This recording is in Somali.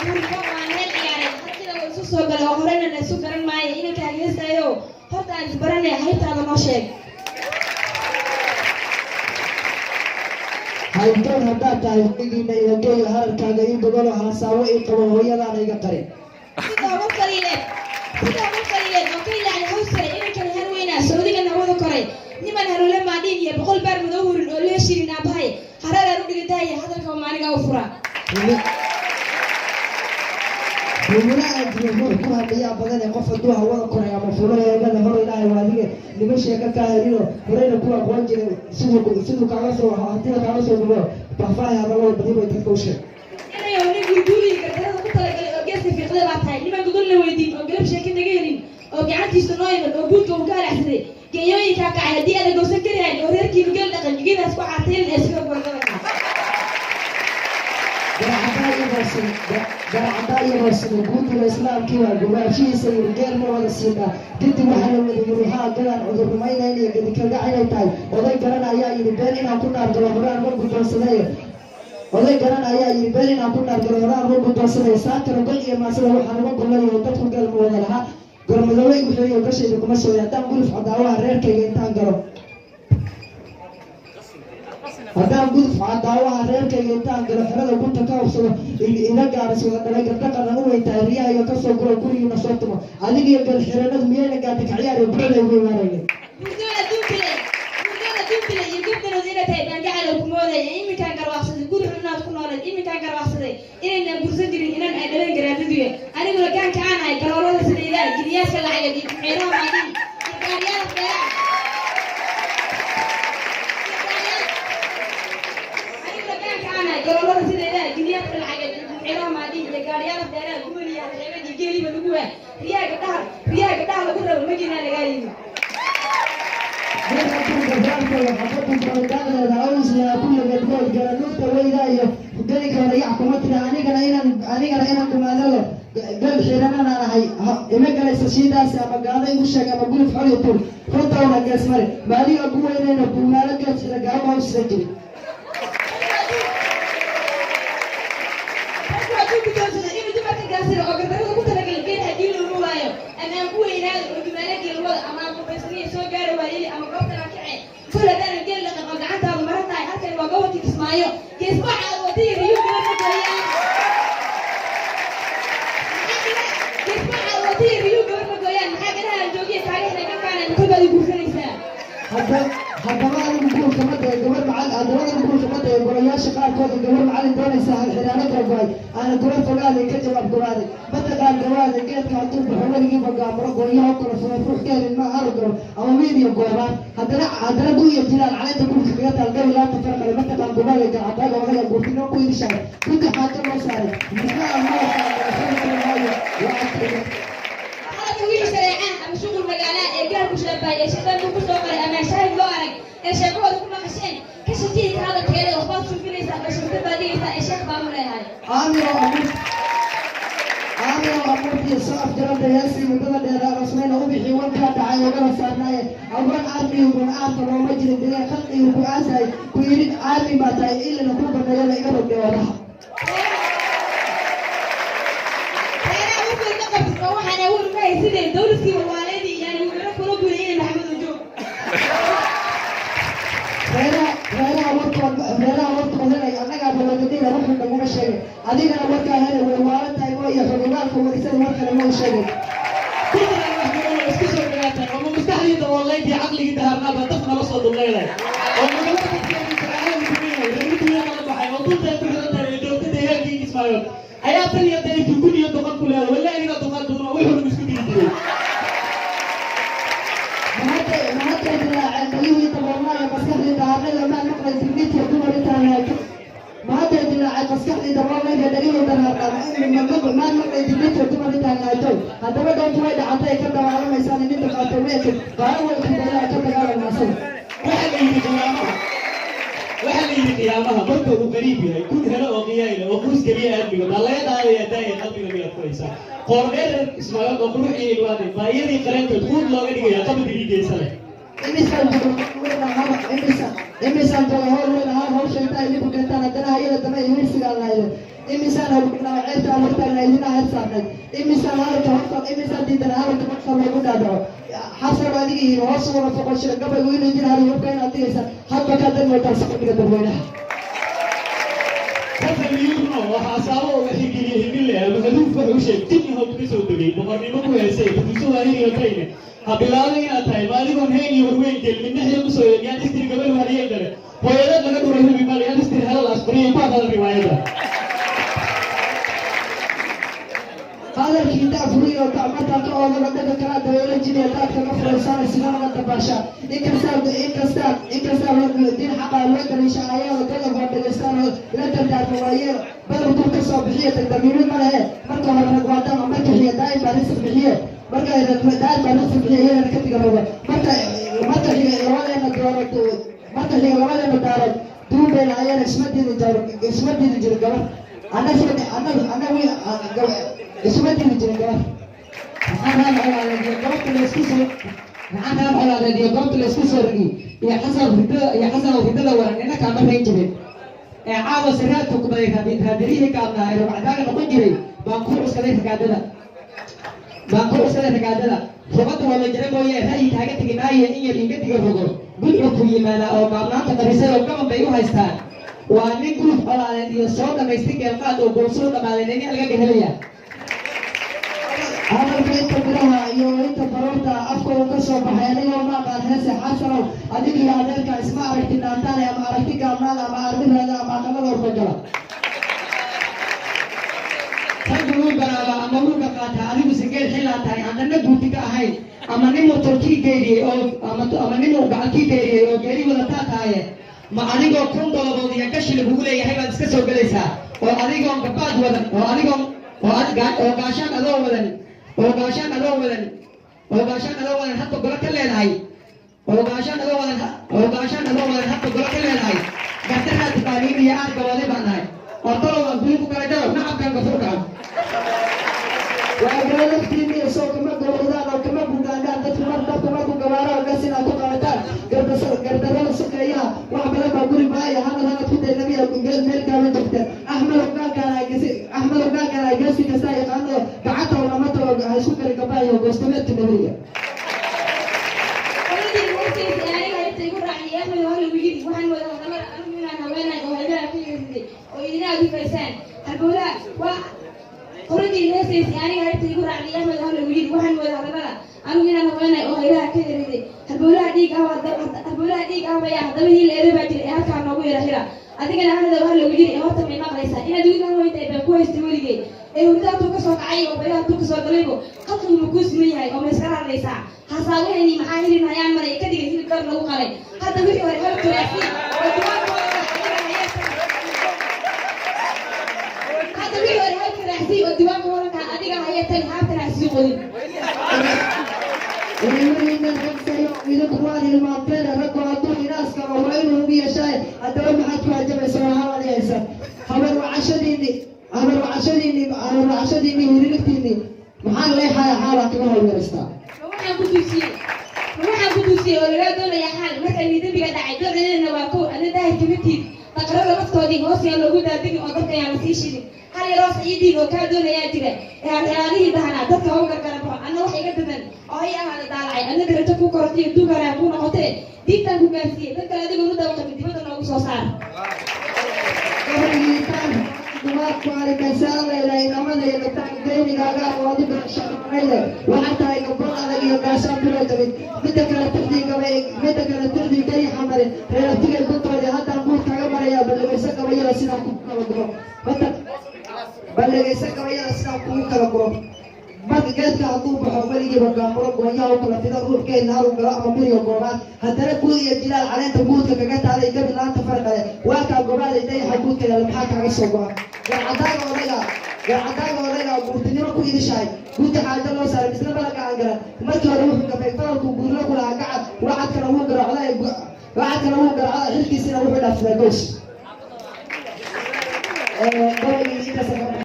Guurka waan meel ciyaaray, harkida waa isu soo galay oo horena la isu garan maayo. Inanka hageestaayo, horta aan isbaranay, haybtaada noo sheeg. Haybtoon haddaad tahay, hoygiina ila geeyo, hararkaaga ii gogolo, haasaawo ii qabo, hooyadaana iga qarin. Sida uga qaliileed oo ka ilaacday haw sare, inankani har weynaa Sacuudiga hawada koray, niman haruule maadhiin iyo 100 baar madow hurin oo leeshirin aabahay hararaan u dhigadaaya, hadalka maaniga u furaa. Humula aan jirin ruux ku hamiyaa badan ee qof hadduu hawada koray ama fulo eegada hor ilaahay waadige nima sheeka kaa helino, horeyna ku aqoon jiray, siduu kaaga soo hantida kaaga soo gubo, faahfaahi hadallada badi bay dadka u sheeg. Inayow, nin gurguuriyi gardarada ku talagalay oo geeska fiiqday baa tahay, niman gogol la weydiin oo galab sheeke naga helin oo gacantiisa noo iman oo guudka uu ka halaacsaday geeyooyinkaa kacay. Haddii aada goosan kari hayn oo reerkiinu geel dhaqan jigadaas ku caataynin ee sida gorgoraka. Garacaddaa iyo hoosimo guudiga islaamkii waa gubaashihiisa yiri, geel ma wada siinaa? Kadib waxaa la wada yiri haa, galaan cudur rumaynayn iyo gedikalgac inay tahay. Oday garan ayaa yidhi, been inaan ku dhaargalo horaan ma guddoonsaday. Oday garan ayaa yidhi, been inaan ku dhaargalo horaan ma guddoonsaday. Saakana gol iyo maasada waxaan uga golayahay, dadku geel ma wada lahaa. Gormadoobe igu xiriyo gashayda kuma sooy. Haddaan guluf cadaawaha reerkayga intaan galo, haddaan guduf cadaawaha reerkayga intaan galo, xerada gunta ka hobsado, ila gaaris wada dhalay, gardaqana u weyntahay, riyahayo kasoo guro, gurigiina soo tumo, adigiyo galxiranadu miyayna gaadhi kacyaar iyo bucda ugu imaanaynin? Gurdooda duuntile iyo gabdanood inay tahay baangacal oo ku moodaya. Iminkaan garwaaqsaday guri xunaad ku nooleed. Iminkaan garwaaqsaday inaynan gursan jirin inan ay dhaleen garaadaduya. Aniguna gaanka aan ahay galoolada sidaydaa, giliyaaska lacageed iyo xeeraha maadin iyo gaariyaala dheeraha. Aniguna gaanka aan ahay galoolada sidaydaa, giliyaaska lacageed iyo xeeraha maadin iyo gaariyaala dheeraha, gumaniya halxeebeed iyo geeliba lagu waa, riyaha gabdhaha lagu rabo maginaa lagaa yimi. Xabadu awsyaa kulligeed garanuugta weyda iyo gelinka hore yac kuma tira. Anigana inaan gumaadalo gal xirananaan ahay ima galaysa shiidaasi, ama gaado igu sheeg ama guluf xol iyo tur runtawna gees mare maadiga ku weynayna guumaalo geed xira gaabo hawsida jirin. Raggu hadduu guddoonsado inuu dumarka gaasiro oo gardarada ku talagalay, geel haddii looma waayo, ama aan ku weynaado oo dumaalo geelwada, ama aan qubaysaniya soo gaari waayeli, ama goobtan aan kace kol haddaanan geel dhaqan oo gacantaadu maran tahay. Halkan waa gobolkii Kismaayo. Geesbaxa aad wadaya riyuu gabar ma gooyaan. Geesbaxa aad wadaya riyuu gabar ma gooyaan. Maxaa garaha joogiya kaaga helay gankaana kol baad i guursanaysaa? Haddaba adigu guurka ma daya gabar macalin. Haddaba adigu guurka ma daya golayaasha qaarkooda gabar macalin doonaysa, halxiraano kala go-ay aana gabar fogaaday ka jawaab gobaaday. Mataqaan gabaaday geedka hadduu baxo weligiiba gaamuro goonyaha kala furay, ruux ka helin ma haru garo ama wiil iyo goobaan. Haddana gu iyo jilaal caleenta gurka kaga taal gabi laanta farqale. Mataqaan gobaaday garcadaaga odaga guurtino ku idishaay guddi xaajo loo saaray misna aan maayo. Hadalka wixii shareecaan ama shuqul magaalaa ee gaarku shaabahay ee shaydaanku ku soo qoray ama shaahid loo arag ee sheekahooda ku maqasheen, ka shakiyi ka hadalkeeda. Waxbaad suufinaysaa oo shirkad baad dhigaysaa ee sheekh baanu leeyahay. Aamino amuur, aamino amuurtii soo afjaranta heesii muddada dheer arosnayna u bixi wankaa dhacay ogala saarnaaye awran aarmiyugun aarka looma jirin direen khalqigu ku aasay ku yidhi aarmi baa tahay ilina ku baneeyada iga rogdhe wadaha. Reeraha warkood ma qabtid oo waxaan awood uma haysideen dowladkii walwaaleedii yaani wudaro kula guday inay Maxamed Ujoog. Reeraha warkood helay annagaa baladadina ruxu naguma sheegay, adigana warkaa helay way waalan tahay moo iyo xogogaalka warisada war kale ma u sheegay. Puntland wax badan oo isku soo dhawaataan oo maskaxdii daboolayd iyo caqligii daharnaaba daf nala soo dulleylay oo magaalada dadkeedu caalamku weynay reer dunya kala baxay oo dunta ay ku xiran tahay ee joogta deegaankii Kismaayo ayaa tan iyo dayfi kun iyo doqon ku leedahay. Wallahi aniga doqon badan oo wuxuu isku diri jiray. Mahadday dilaaceen dhagihii daboolnaa iyo maskaxdii daharnayda maan maqlay digniintiyo dumar intaan lahayn. Mahadday dilaaceen maskaxdii daboolnayda dhagihii daharnaa maan maqlay digniintiyo dumar intaan lahaytow. Haddaba doontu way dhacantay ka dagaalamaysaan idinta qaatay meekid qaaro way kudayaa ka dagaalamaasada. Waxaa la yidhi qiyaamaha marka uu qariib yahay, kun helo oo qiyaayla oo quus geliya aadmiga baa laga qaadayaa daaya qalbiga miyaad ku haysaa qoordheer Ismaaciil oo qurux iyo ilwaaday baa iyadii qareenkood quud looga dhigayaa qabrigii geysa leh. Imisaan jooga howl weyn ahaan hawsha intaa idinku keentaan, haddana hayada dambe iyo hirsigaan lahayde. Imisaan hoggnaa ceebta hortaagna idina heer saarnay? Imisaan hadalka horta, imisaan diidana hadalka marka loogu dhaadhaco? Xasan, adiga yiri hoos wada foqoshada gabaygu inuu idin hariyo hubka inaad digaysaan hadba kaa dan moodaa saqmiga dadweynaha. Xasan Yuurno waxaa saabo uga xigeliya himile ama haduuf wax u sheeg jinni hawd ka soo degay boqornimo ku heesay kutuso waaniga kayne ha bilaabay inaad tahay maaligoon hayn iyo horweyn gel midna xil kusoo yaan istiri gabadh wariyay dale hooyadeed laga dhuray hubi mal yaan istiri halal asquriyo ku hadal riwaayada. Hadalkii daafuriyo markaa ka oodaba dhanka kala dabeelo jiniya daadka ka furaysaan sidaan uga dabaashaa. Inkastaa inkastaa inkastaa diin xaqaa loo daliisha ayada godob waa dhegaystaan oo la dardaarma waayeel badar dul ka soo bixiya dagdamiino ma lehe. Marka hore rag waa dama, marka xiga daa'im baa risq bixiye, marka daa'im baa risq bixiye iyagana ka digarooba. Marka xiga labadeena doorad, marka xiga labadeena daarood duubayna ayana isma diidi jiro, isma diidi jiro gabar anna anna isma diidi jirin gabar. Maxaa colaadeed iyo goobta la isku soo, maxaa raab colaadeed iyo goobta la isku soo rigi iyo Xasan ridada iyo Xasan oo ridada waran nina kaama rayn jirin ee caawa siraadka kubaday raadirihii gaabnaa ee rubcadaaga noqon jiray baan ku cuskaday ragaadada, baan ku cuskaday ragaadada. Rubadda waa la jira mooye ra'yi kaaga tegi maaye, in yar iga diga rogo gudcurku yimaadaa oo gaabnaanta qarisay oo gaban bay u haystaan. Waa nin guluf colaadeed iyo soo dhamaystay geelqaad oo goolsoo dhammaaday nini algaga helaya. Hadalka inta biraha iyo inta baroorta afka uu ka soo baxay anigoo ma aqaan heese. Xasanow, adiga iyo adeerka isma aragti dhaantaane ama aragti gaabnaada ama armiraada ama aqalada hortagala. Raggu wuu garaabaa ama wuu gaqaataa, adigu sigeed xillaa tahay aan dhanna guurti ka ahayn ama ninuu turkii geeriyey oo ama ninuu gacalkii geeriyey oo geeri wadataa tahaye. Ma adigoo 1000 dolabood iyo gashi lagugu leeyahay baad iska soo gelaysaa oo adigoon gabaad wadan oo adigoon oo oo gaashaan adoo wadan oo gaashaan adoo wadan oo gaashaan adoo wadan hadba golo ka leedahay oo gaashaan adoo wadan oo gaashaan adoo wadan hadba golo ka leedahay? Gartaraad taqaaniin iyo aad gabooday baan nahay oo talow aan guli ku kala jaro nacabkan gafurka. Waa gaalaftiini soo kama gowradaan oo kama gugaadhaan dadku mar dabka markuu gabaaro gas inaad ku qabataan gardarada sokeeyaha wax badan baa guri maaya hanad hanad ku daynamiya meel gaaban joogta. Axmed hoggaankaan Axmed hoggaankaan ay geesi kasta yaqaano gacanta lama tago ha isku kari gabaayo goostameedka nabariga. Qoladii heestaysa aniga haybta igu raaciyay Axmed waa lagu yidhi waxaan wada hadalada anigu inaan haweenahay oo haybaha ka yeeriday oo idina aad ufaysaan halbowlaha waa qoladii heestaysa aniga haybta igu raaciyay Axmed waa lagu yidhi waxaan wada hadalada anigu inaan haweenahay oo haybaha ka yeeriday halbowlaha dhiig ah halbowlaha dhiig ah baya. Haddaba hiil eeda baa jira ee halkaa noogu yara xira adigana hanada waa lagu yidhi ee horta may maqlaysaa inaad wiil haweyntahay baan ku haystay weligay ee hurdaantuu ka soo kacay oo baydahantuu ka soo galaybo qalqigu ma kuu siman yahay oo ma iskala hadlaysaa? Hasaawaheenii maxaa hilib hayaan maray ka dhigay hilib gar lagu qalay? Hadda wixii hore hal turaasi oo diwaankooda, hadda wixii hore hal turaasi oo diiwaanka horanka adiga haya tan haabtana sii qodin. Weliwelinan ragsayo idinku waad hilmaanteen. Raggu hadduu inaaskaba waa inuu ugu yeeshaay. Haddaba maxaad ku hajabaysa oo hawadiyaysa? Habar wacashadiini, habar wacashadiini, habar wacashadiini, hiririgtiini maxaa leexaya xaalaa kaga howlgaraystaa? Ma waxaan ku tuusiyey, ma waxaan ku tuusiyey oo lagaa doonayaa xaal markay dembiga dhacay doceedana waa kow adna daahir kamidtiid daqarada laftoodii hoos yaa loogu daadegin oo dadka yaan lasii shidin. Hal yaroos ciidiin oo kaa doonayaa jira ee halxelaalihii dahanaa dadka ha u gargara baxo adna wax iga dadan oo hay ahaada daalacay adna darajo kuu korotay duugaraa kuu noqotee diintaan ku gaarsiiyey dad kale adigoon u dabaqabin dibadda noogu soo saar. Gabaygiitaan dumaadku arimaysaanlayda inamada iyo gabdhaha geynigaaga waadu garashaanayda waxaa tahay gabon adag iyo gaashaan bilo jabin. Midda kale tixdii gabay, midda kale tixdii gayaxa marin reerabtigay guntoodii haddaan guur kaga maraya. Ballegayso gabayada sidaan kugu kala guro, ballegayso gabayada sidaan kugu kala guro. Marka geedka hadduu baxo weligiiba gaamuro goonyaha u kala fido ruuxkeed naaru galo ama buriga goobaad haddana guud iyo jilaal caleenta guudka kaga taalay gabi laanta farqale waa kaa gobaaday dayaxa guudka yaala maxaa kaaga soo go'a? Garcadaaga odayga, garcadaaga odayga guurtinimo ku idishahay guudka xaajo loo saaray misna malaga aan garan. Markii hore wuxuu gafay faralku guurlo ku lahaa gacad wacadkana wuu garocday, wacadkana wuu garocday, xilkiisina wuxuu dhaafsaday gows gabaygii intaas.